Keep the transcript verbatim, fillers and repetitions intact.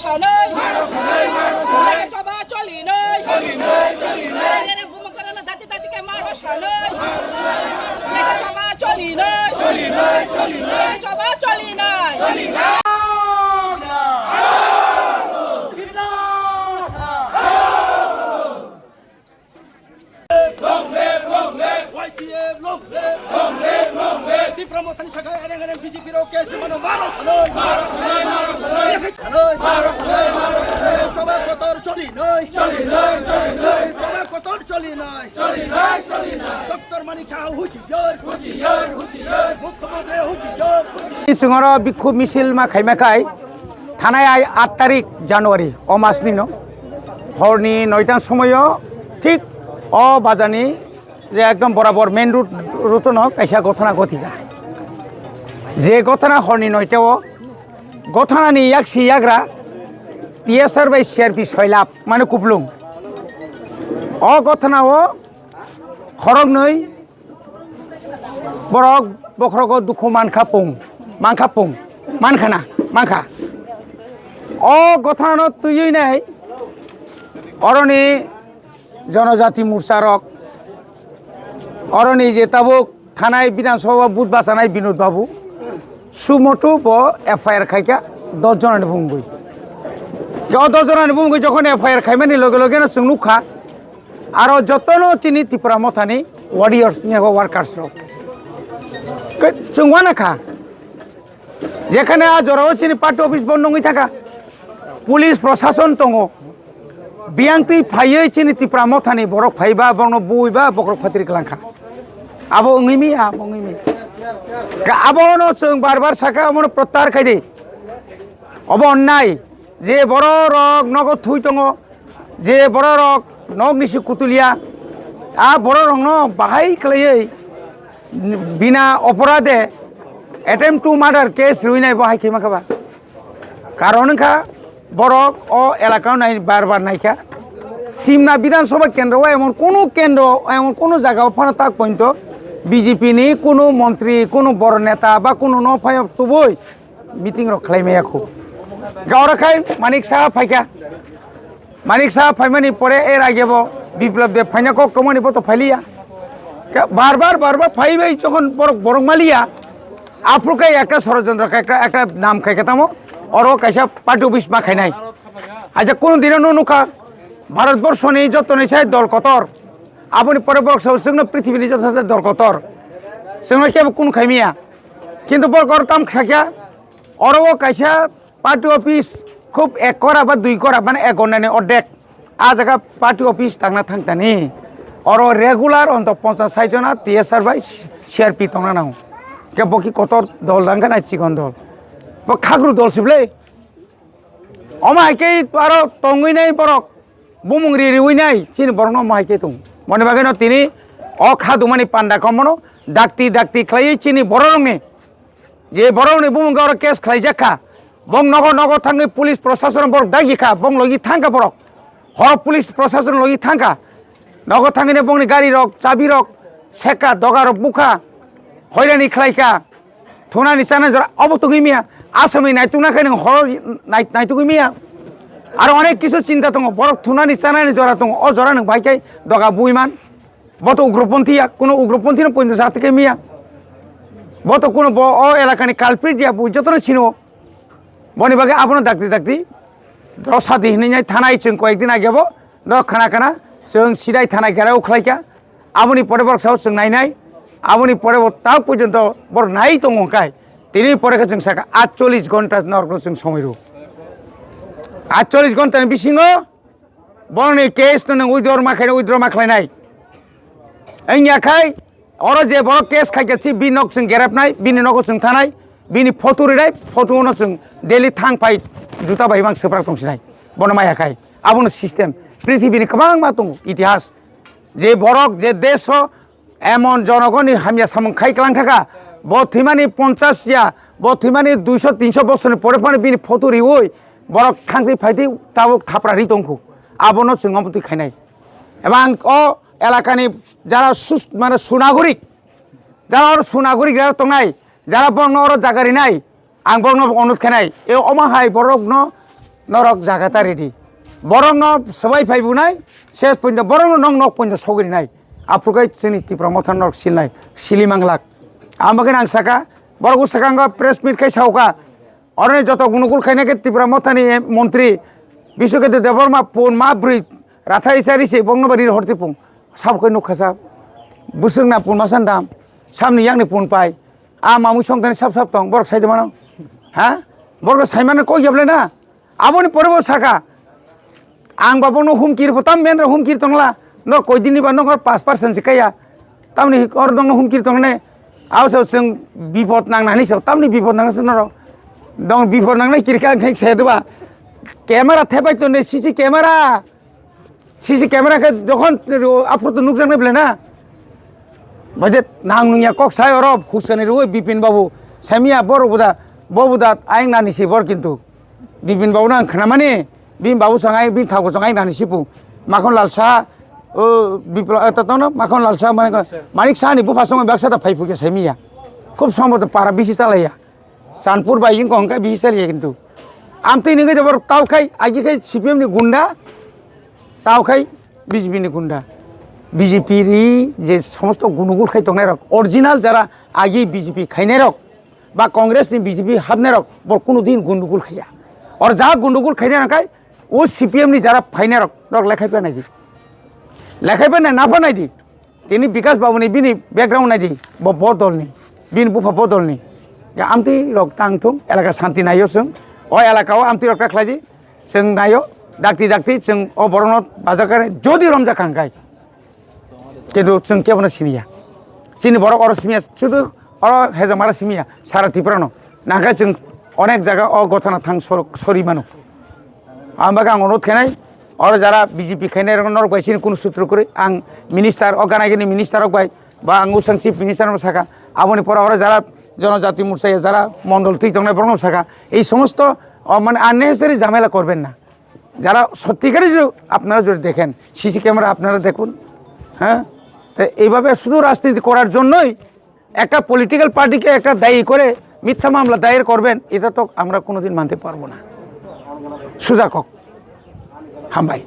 Sanoi. Choba choli noi. Choli noi, choli noi. Bumung korona dati dati ke maro sanoi. Choba choli noi. Choli noi, choli noi. Choba choli noi. Choli noi. Long live, long live, Y T F, long live, long live, long live. Tipra Mothani saka ereng ereng B J P rok ke simano maro sanoi. Maro sanoi, maro sanoi. Sanoi, maro sanoi, maro sanoi. Choba kotor choli noi. Choli noi, choli noi. Choba kotor choli noi. Choli noi, choli noi. Doctor Manik Saha husiar, husiar, husiar. Mukhyamantri husiar, husiar. Chwng oro bikhub misil ma khaima khai. Thanai ai aat tarik January, o masni no, horni noita somoyo thik o bazarni je ekdom borabor main road, road no kaisa gothana gothika. Je gothana horni noita o, gothanani yaksi yagra T S R bai C R P soilap mane kuplung. O gothana o khoroknwi borok bokhorogo dukhu mankha pung, mankha pung, mankhana, mankha. O gothanano twiwi nai oroni jonojati morcha rok, oroni je tabuk thanai Bidhan Sabha booth bachanai Binod Babu, sumotu bo F I R khaikha dos jonani bumungwi. Ke o dos jonani bumungwi jokhon F I R khaimani loge loge no chwng nukha, aro jotono chini Tipra Mothani warriors ni abo workers rok. Ke chwng uanakha. Jekhane a jorao chini party office bondo wngwi thangkha. Police prosason tongo. Biyang twi phaiwi chini Tipra Mothani borok phaiba, borokno buiba, bokhorok phatri kwlangkha. Abo wngwi miya, abo wngwi miya. Abono chwng bar bar sakha, abono prottahar khai di. Obo onnai, je bororok nogo thui tongo, je bororok nok nisi kutulia, a bororokno bahai khlaiwi bina oporade attempt to murder case rwinai bo hai khe mankha ba. Karon wngkha borok o elaka o nai bar bar naikha. Simna Bidhan Sabha kendro o emon kunu kendro, emon kunu jaga o phano tak pointo B J P ni kunu montri, kunu boro neta ba kunu no phai tubui meeting rok khlai maya khu. Gaura khai Manik Saha phaikha. Manik Saha phaimani pore er age bo Biplab Deb phaina kok tongmani bo to phailiya. Ka-, bar bar, bar bar phai bai jokhon borok, borok maliya. Aphuru khe ekta sorojontro khe ekta, ekta nam khai khe tamo. Oro kaisa party office ma khainai. Aja kunu dino no nukha. Bharat borso ni joto ni sai dol kotor. Aboni pore borok sabo chwngno prithibi ni joto sai dol kotor. Chwngno kebo kunu khaimiya. Kintu borok oro tam khakya. Oro o kaisa party office khub ek kora ba dui kora, mane ek ghonta ni ordek. A jaga party office tangna thang tani. Oro regular onto ponchas sait jona T S R bai C R P tongna nango. Ke bo ki kotor dol dang kha na chikon dol. Bo khagru dol sible. Omo hai khe aro tongwi nai borok. Bumung ri riwi nai chini borokno omo hai khe tong. Moni bagwi no tini o kha dumani panda komono dakti dakti khlaiwi chini borok rokni. Je borokni bumung oro case khlaijak kha, bong nogo nogo thangwi police prosason borok dagi kha, bong logi thang kha borok. Horo police prosason logi thang kha. Nogo thangwi bongni gari rok, chabi rok, sekha, doga rok bukha, hoirani khlai kha. Thunani chanani jora obo tugwi miya. Asami naitukna khe nwng horo nai-, naitugwi miya. Aro onek kisu chinta tongo, borok thunani chanani jora tongo, o jora nwng bai khe doga bui man. Bo to ugroponthi ya, kuno ugroponthi no poito sa tike miya. Bo to kuno bo o elakani culprit ya, bo jotono sino. Boni bagwi abono dakti dakti dosa di hinwi nai thanai chwng koyek din age bo, do khana khana chwng sidai thanai gera ukhlai kha. Aboni pore borok sao chwng nai nai, aboni pore bo ta porjonto borok nai tongo kai. Tini pore khe chwng saka atchollish ghonta norok chwng somoi rw. Atchollish ghonta ni bisingo Borokni case no nwng withdraw ma khainai, withdraw ma khlainai. Wngya khai, oro je borok case khaikha si bini nok chwng gerepnai, bini nogo chwng thanai, bini photo rinai, photo no chwng daily thang phai juta bai mang swprak tong sinai. Bono maya khai. Abono system. Prithibini kwbangma tongo itihas. Je borok je desh o Emon jonogoni hamya samung khai klang thaka, bo thwimani ponchas ya, bo thwimani duiso tinso bosorni pore phano bini photo riui borok thangtwi phaitwi tabuk thapra ri tongkhu. Abono chwng omo twi khainai. Ebang o elakani jara sus-, mane sunagorik, jara oro sunagorik jara tongnai, jara borokno oro jaga rinai, ang borokno onut khainai, e omo hai borokno norok jaga ta ready. Borokno swbai phai bunai, ses pointo borokno nok nok pointo sogrinai. Aphuru khe chini Tipra Motha norok silnai, sili manglak. Ang bagwi ang saka, borok o swkango press meet khai sauka. Oroni joto gunugul khaina khe Tipra Mothani montri Biswaketu Debbarma pun ma bwrwi rathai chari se bongno bari horti pung. Sabo khe nukha sa. Bwswk na pun ma san dam. Samni yakni pun pai. A mamui songthani sap sap tong. Borok sai de mano. Ha? Borok sai mano kok yablai na. Aboni pore bo saka. Ang ba bono humkir pho tam men humkir tongla. No koi dini ba no pas percent se kaya. Tamni or dong humkir tongne. Au so seng bipot nang nani so. Tamni bipot nang se noro. Dong bipot nang nai kirka khe se deba. Camera thepai tonne C C camera. C C camera khe jokhon aphuru to nukjaknai belai na. Budget nang nungya kok sai oro huksani rwi Bipin babu. Samiya bor buda, bo buda ayang nani si bor kintu. Bipin babu nang khnamani, Bipin babu sangai, Bipin thago sangai nani sipu. Makhon Lal Saha, o, Bipla-, eh, tatono Makhon Lal Saha mane ko, Manik Saha ni bupha songma baksa da phai phukya samiya. Khub somboto para bisi chalaiya. Chanpur bai wngkha hwnkhe bisi chaliya kintu. Amtwi nungwi jabor tao khai, agi khai C P M ni gunda, tao khai B J P ni gunda. B J P ri je somosto gundugul khai tongnai rok, original jara agi B J P khainai rok ba Congress ni B J P hapnai rok, bor kuno din gundugul khaiya. Or ja gundugul khainai rok khai, o C P M ni jara phainai rok, rok lekhai pa nai di. Lekhai pa nai, na pa nai di. Tini Bikas Babu ni bini background nai di, bo bodol ni, bini bupha bodol ni. Ya amtwi rok tang thung, elaka santi naio chwng, o elaka o amtwi rok ta khlai di, chwng naio, dakti dakti chwng o borok no bajakar jodi romjak kha hwnkhe. Kintu chwng kebo no siniya, chini borok oro simiya, sudu oro hejamara simiya, sara Tripura no, nangkhe chwng onek jaga o gothana thang sor-, sori mano. Ang bagwi ang onurodh khainai, oro jara B J P khainai rok norok bai chini kunu sutro kwrwi, ang minister, o gana gini minister rok bai, ba ang usang chief minister no saka, aboni pore oro jara jonojati morcha ya jara mondol twi tongnai borok no saka, ei somosto, o, mane unnecessary jhamela korben na. যারা সত্যিকারে যদি আপনারা যদি দেখেন, CC camera আপনারা দেখুন, হ্যাঁ, তো এইভাবে শুধু রাজনীতি করার জন্যই একটা পলিটিক্যাল পার্টিকে একটা দায়ী করে মিথ্যা মামলা দায়ের করবেন, এটা তো আমরা কোনোদিন মানতে পারবো না। সুজা কক। হামবাই।